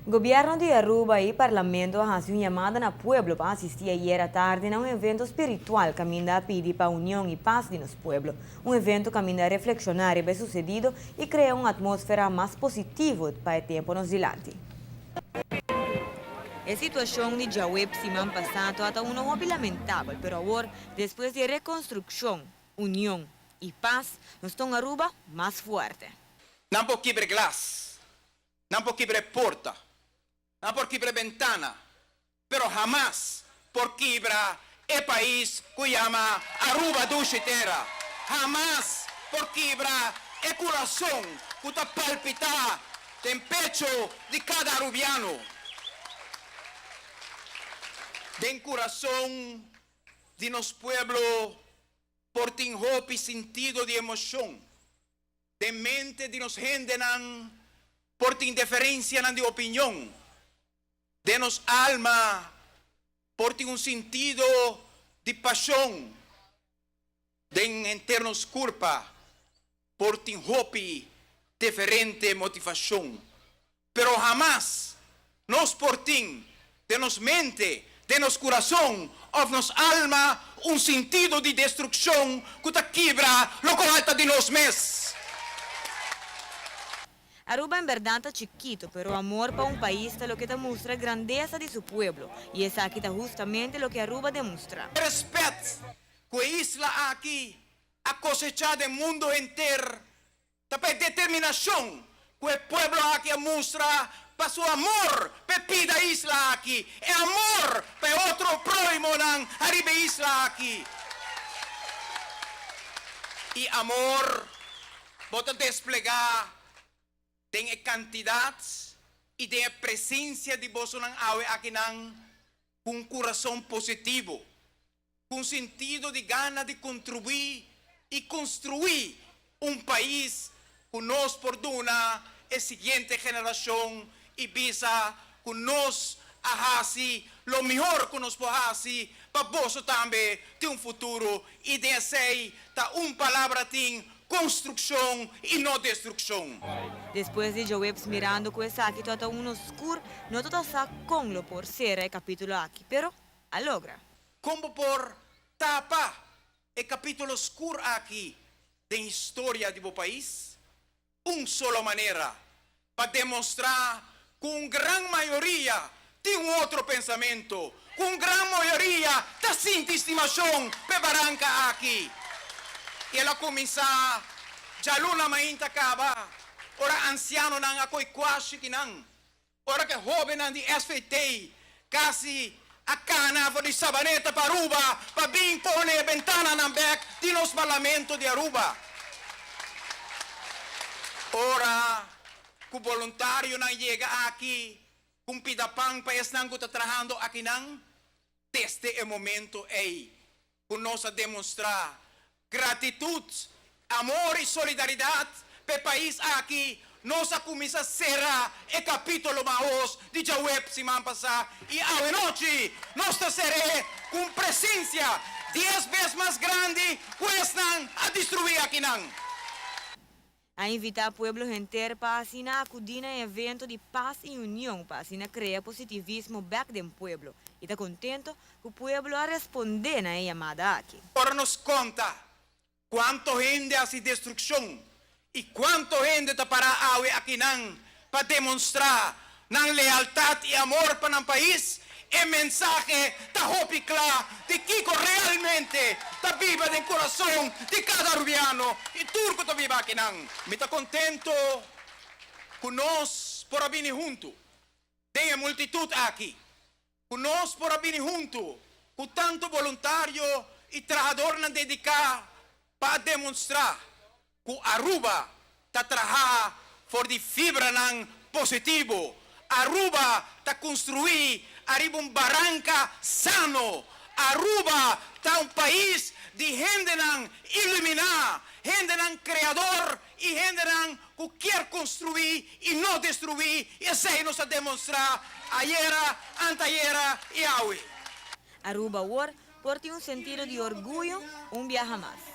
Gobierno di Aruba y Parlamento a haci un yamada na pueblo pa asisti ayera tardi na un evento spiritual caminda a pidi pa union y paz di nos pueblo. Un evento caminda a reflexiona riba e sucedido y crea un atmosfera mas positivo pa e tempo nos dilanti. E situacion di djaweps siman pasa ta uno hopi lamentabel, pero awor, despues di reconstruccion, union y paz, nos ta un Aruba mas fuerte. Nan por kibra glas, nan por kibra porta, nan por kibra bentana, pero hamas por kibra e pais cu yama Aruba dushi tera. Hamas por kibra e curason cu ta palpita den pecho di cada Arubiano. Den curason di nos pueblo por tin hopi sentido di emocion. Den mente di nos hendenan por tin diferencianan di opinion. Den nos alma por tin un sentido di pasion. Den henter nos curpa por tin hopi diferente motivacion. Pero hamas nos por tin den nos mente, den nos curason of nos alma un sentido di destruccion cu ta kibra loke ta di nos mes. Aruba en berdad ta chikito, pero amor pa un pais ta loke ta mustra grandesa di su pueblo. Y esaki ta hustamente loke Aruba a demostra. Respet cu e isla aki a cosecha den mundo henter, ta pa determinacion cu e pueblo aki a mustra pa su amor pa pida isla aki, e amor pa otro prohimonan ariba e isla aki. Y amor bo ta desplega den e cantidad y den e presencia di bosonan awe akinan cu un curason positivo, cu un sentido di gana di contribui y construi un pais cu nos por duna e siguiente generacion y bisa cu nos a haci lo mihor cu nos por haci pa boso tambe tin un futuro y den esey ta un palabra tin: construccion y no destruccion. Despues di djaweps, mirando cu esaki ta un oscur, no ta sa con lo por cera e capitulo aki, pero a logra. Con por tapa e capitulo oscur aki di historia di bo pais? Un solo manera pa demostra cu un gran mayoria tin un otro pensamento, cu un gran mayoria ta sinti estimacion pa baranca aki. Y el a cuminsa dialuna mainta caba, ora ancianonan a coy cuashi nan, ora cu hobennan di SVT casi a cana for di Savaneta pa Aruba pa bin pone bentananan bek di nos parlamento di Aruba. Ora cu voluntarionan yega aki, cu pida pan pa esnan cu ta trahando akinan, desde e momento ey, cu nos a demostra gratitud, amor y solidaridad pa e pais aki, nos a cuminsa cera e capitulo mahos di djaweps siman pasa y anochi nos ta cera cu presencia 10 bes mas grandi cu esnan a destrui akinan. A invita pueblo henter pa asina acudi na evento di paz y union pa asina crea positivismo bek den pueblo. Y ta contento cu e pueblo a responde na e yamada aki. Ora nos conta cuanto hende a haci destruccion y cuanto hende ta para awe akinan pa demostra nan lealtad y amor pa nan pais, e mensahe ta hopi cla di kico realmente ta biba den curason di cada Arubiano y tur cu ta biba akinan. Mi ta contento cu nos por a bini hunto, den e multitud aki, cu nos por a bini hunto, cu tanto voluntario y trahadornan dedica pa demostra cu Aruba ta traha for di fibranan positivo. Aruba ta construi ariba un baranca sano. Aruba ta un pais di hendenan ilumina, hendenan creador y hendenan cu kier construi y no destrui. Y esey nos a demostra ayera, antayera y awe. Aruba awor por tin un sentido di orguyo un biaha mas.